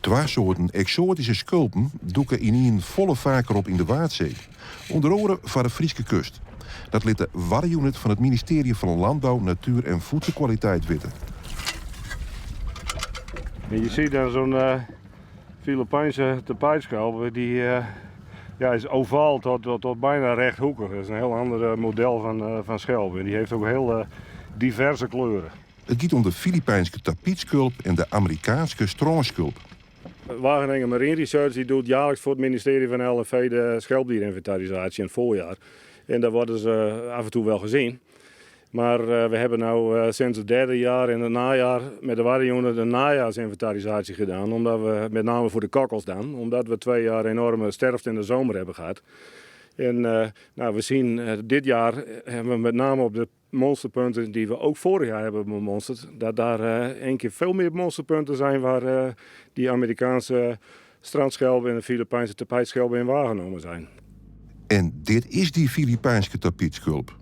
Twa soarten eksoatyske skulpen dûke ynienen folle faker op yn de Waadsee. Under oare foar de Fryske kust. Dat lit de Waddenunit fan it ministearje fan Landbou, Natuer en Voedselkwaliteit witte. En je ziet dan zo'n Filipijnse tapijtschelp, die ja, is ovaal tot bijna rechthoekig. Dat is een heel ander model van schelp. En die heeft ook heel diverse kleuren. It giet om de Filipijnske tapytskulp en de Amerikaanske strânskulp. Wageningen Marine Research die doet jaarlijks voor het ministerie van LNV de schelpdierinventarisatie in het voorjaar. En daar worden ze af en toe wel gezien. Maar we hebben nu sinds het derde jaar in het najaar met de Waddenunit een najaarsinventarisatie gedaan. Omdat we, met name voor de kokkels dan, omdat we 2 jaar enorme sterfte in de zomer hebben gehad. En nou, we zien dit jaar hebben we met name op de monsterpunten die we ook vorig jaar hebben bemonsterd, dat daar één keer veel meer monsterpunten zijn waar die Amerikaanse strandschelpen en de Filipijnse tapijtschelpen in waargenomen zijn. En dit is dy Filipijnske tapytskulp.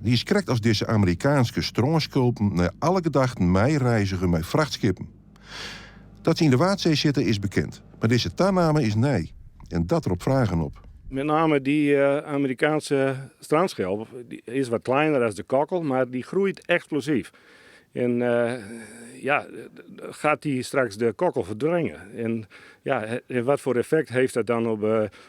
Dy is krekt as dizze Amerikaanske strânskulpen nei alle gedachten meireizge mei frachtskippen. Dat se yn de Waadsee sitte is bekend, mar dizze taname is nij. En dat ropt fragen op. Met name die Amerikaanse strandschelp, die is wat kleiner dan de kokkel, maar die groeit explosief. En ja, gaat die straks de kokkel verdringen? En, ja, en wat voor effect heeft dat dan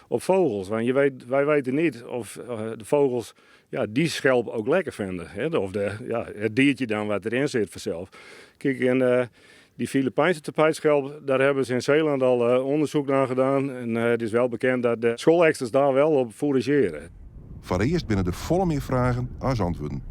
op vogels? Want wij weten niet of de vogels, ja, die schelp ook lekker vinden. Hè? Of ja, het diertje dan wat erin zit vanzelf. Kijk, en die Filipijnse tapijtschelp, daar hebben ze in Zeeland al onderzoek naar gedaan. En het is wel bekend dat de scholeksters daar wel op fourageren. Foarearst binne der folle mear fragen as antwurden.